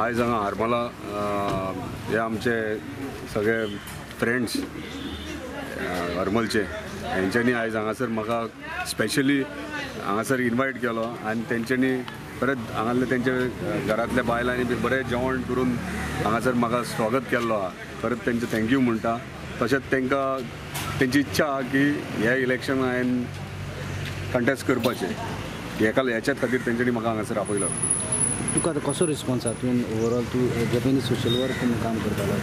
आयज हांगा हरमला हे आमचे सगळे फ्रेंड्स हरमलचे हेंच्यांनी आयज हांगासर म्हाका स्पेशली हांगासर इनवायट केलो आनी तेंच्यांनी परत हांगासरले तेंच्या घरांतल्या बायलांनी बी बरें जेवण करून हांगासर म्हाका स्वागत केल्लो आहा. परत तेंचें thank you म्हणटा. तशेंच तांकां तेंची इच्छा आहा की हे इलेक्शन हांवें कंटेस्ट करपाचें, हेका हेच्याच खातीर तेंच्यांनी म्हाका हांगासर आपयलो. तुका आतां कसो रिस्पॉन्स आसा? तुवें ओवरऑल तूं जेपनीज सोशल वर्क काम करतालो,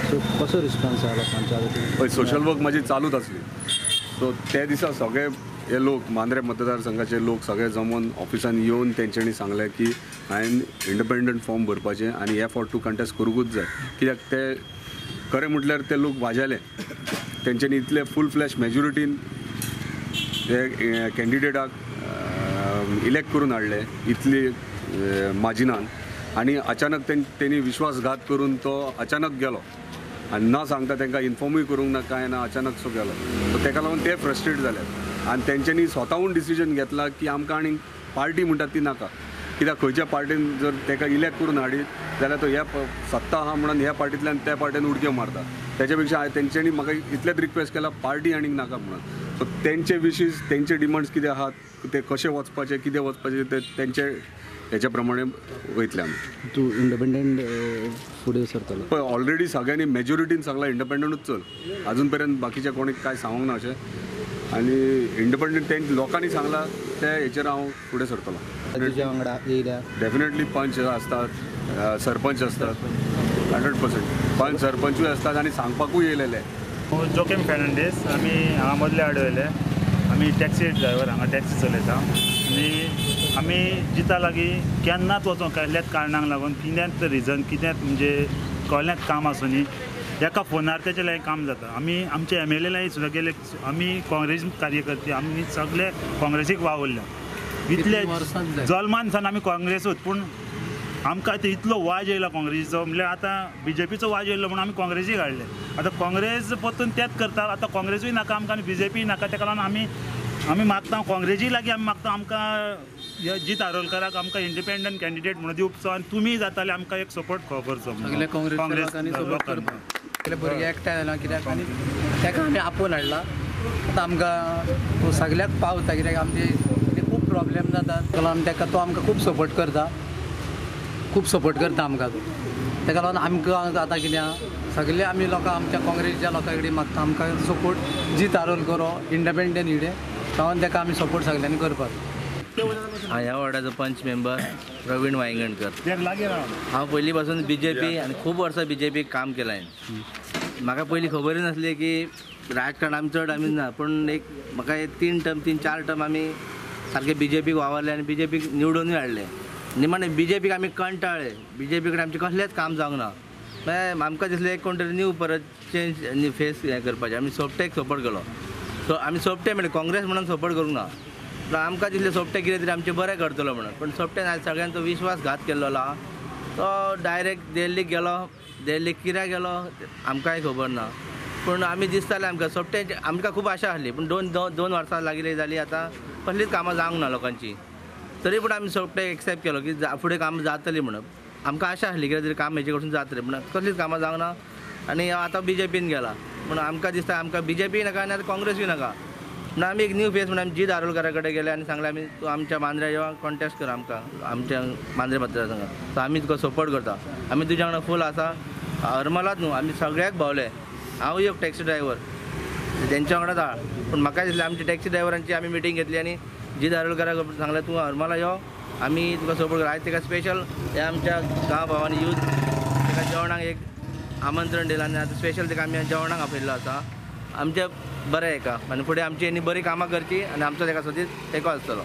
सो कसो रिस्पॉन्स आसा लोकांचो? पळय, सोशल वर्क म्हाजी चालूच आसली. सो ते दिसा सगळे हे लोक मांद्रे मतदारसंघाचे लोक सगळे जमोन ऑफिसान येवन तेंच्यांनी सांगलें की हांवें इंडिपेंडंट फॉर्म भरपाचें आनी हे फावट तूं कंटेस्ट करूंकूच जाय. कित्याक ते खरें म्हटल्यार ते लोक वाजेले. तेंच्यांनी इतले फूल फ्लॅश मेजोरिटीन ते कॅन्डिडेटाक इलेक्ट करून हाडले इतली माजिनान, आनी अचानक तेणी विश्वासघात करून तो अचानक गेलो आनी न सांगता तांकां इन्फॉर्मूय करूंक ना कांय ना, अचानक सो गेलो. सो ताका लागून ते फ्रस्ट्रेट जाले आनी तेंच्यांनी स्वताहून डिसिजन घेतला की आमकां आनी पार्टी म्हणटात ती नाका. कित्याक खंयच्या पार्टीन जर ताका इलेक्ट करून हाडीत जाल्यार तो ह्या सत्ता आहा म्हणून ह्या पार्टींतल्यान त्या पार्टीन उडक्यो मारता. तेच्या पेक्षा तेंच्यांनी म्हाका इतलेंच रिक्वेस्ट केला पार्टी आनीक नाका म्हणून. सो तेंचे विशीस तेंचे डिमांड्स कितें आहात, ते कशे वचपाचे कितें वचपाचे ते तेंचे हेच्या प्रमाणे वयतले आमी. तूं इंडिपेंडंट फुडें सरतलो? पळय, ऑलरेडी सगळ्यांनी मेजोरिटीन सांगलां इंडिपेंडंटूच चल, अजून पर्यंत बाकीच्या कोणी कांय सांगूंक ना अशें. आनी इंडिपेंडंट तें लोकांनी सांगलां ते हेचेर हांव फुडें सरतलो. तुज्या वांगडा येयल्या डेफिनेटली पंच आसतात, सरपंच आसतात, 100% पंच सरपंचूय आसतात आनी सांगपाकूय येयलेले. जोकीम फेर्नांडीस, आमी हांगा मदले आडवयले. आमी टॅक्सी ड्रायव्हर, हांगा टॅक्सी चलयता आनी आमी जिता लागीं केन्नाच वचोंक कसल्याच कारणाक लागून कितेंच रिजन कितेंच म्हणजे कसलेंच काम आसूं न्ही, एका फोनार तेचें लागीं काम जाता. आमी आमचे MLA लागीं सुद्दां गेले. आमी काँग्रेस कार्यकर्ते, आमी सगळे काँग्रेसीक वावुरल्या इतले जल्मान सावन आमी काँग्रेसूच, पूण आमकां आतां इतलो वाज येयला काँग्रेसीचो, म्हणल्यार आतां BJPचो वाज येयलो म्हणून आमी काँग्रेसीक हाडले. आतां काँग्रेस परतून तेंच करता. आतां काँग्रेसूय नाका आमकां आनी BJPय नाका. तेका लागून आमी आमी मागता काँग्रेसी लागीं आमी मागता आमकां जीत आरोलकाराक आमकां इंडिपेंडंट कॅन्डिडेट म्हणून दिवचो आनी तुमी जाताले आमकां एक सपोर्ट करचो. काँग्रेस लोकांनी भुरगे एकठांय जाल्या कित्याक आनी ताका आमी आपोवन हाडला. आतां आमकां तो सगळ्याक पावता कित्याक आमचे खूब प्रॉब्लेम जाता, ताका लागून ताका तो आमकां खूब सपोर्ट करता, खूब सपोर्ट करता आमकां तो. ताका लागून आमकां आतां कितें सगळे आमी लोकां आमच्या काँग्रेसच्या लोकां कडेन मागता आमकां सपोर्ट जीत आरोलकर इंडिपेंडंट इडे रावन ताका आमी सपोर्ट सगळ्यांनी करपाक. हांव ह्या वॉर्डाचो पंच मेंबर प्रवीण वायंगणकर. हांव पयलीं पासून BJP आनी खूब वर्सां BJPक काम केलां हांवें. म्हाका पयलीं खबरूय नासली की राजकारण आमी चड आमी ना, पूण एक म्हाका 3 टर्म 3-4 टर्म आमी सारके BJPक वावरले आनी BJPक निवडूनय हाडले. निमाणे BJPक आमी कंटाळ्ळे, BJP कडेन आमचें कसलेंच काम जावंक ना. मागीर आमकां दिसलें एक कोण तरी न्यू परत चेंज फेस हें करपाचें. आमी सोपटेक सपोर्ट केलो. सो आमी सोपटे म्हणलें काँग्रेस म्हणून सपोर्ट करूंक ना, पूण आमकां दिसलें सोपटे कितें तरी आमचें बरें करतलो म्हणून. पूण सोपटेन आयज सगळ्यांचो विश्वासघात केल्लो आहा. तो डायरेक्ट दिल्लीक गेलो, दिल्लीक कित्याक गेलो आमकांय खबर ना. पूण आमी दिसतालें आमकां सोपटे आमकां खूब आशा आसली, पूण दोन वर्सां लागीं जालीं आतां कसलीच कामां जावंक ना लोकांची. तरी पूण आमी सोपटे एक्सेप्ट केलो की फुडें कामां जातलीं म्हणून. आमकां आशा आसली कितें तरी काम हेजे कडसून जातलें, पूण कसलीच कामां जावंक ना. आनी आतां BJPन गेला म्हणून आमकां दिसता आमकां BJPय नाका आनी आतां काँग्रेसूय नाका. म्हणून आमी एक न्यू फेस म्हणून आमी जीत आरोलकारा कडेन गेले आनी सांगलें आमी तूं आमच्या मांद्र्या यो कॉन्टेस्ट कर आमकां आमच्या मांद्रे मतदारसंघात, सो आमी तुका सपोर्ट करता, आमी तुज्या वांगडा फूल आसा. हरमलाच न्हू आमी सगळ्याक भोंवले. हांव एक टॅक्सी ड्रायव्हर तेंच्या वांगडाच आहा, पूण म्हाका दिसलें आमच्या टॅक्सी ड्रायव्हरांची आमी मिटींग घेतली आनी जीत आरोलकाराक सांगलें तूं हरमला यो आमी तुका सपोर्ट करता. आयज ताका स्पेशल हे आमच्या गांव भावांनी यूथ ताका जेवणाक एक आमंत्रण दिलां आनी आतां स्पेशल ताका आमी जेवणाक आपयल्लो आसा. आमचें बरें हेका आनी फुडें आमची बरीं कामां करची आनी आमचो ताका सदींच तेंको आसतलो.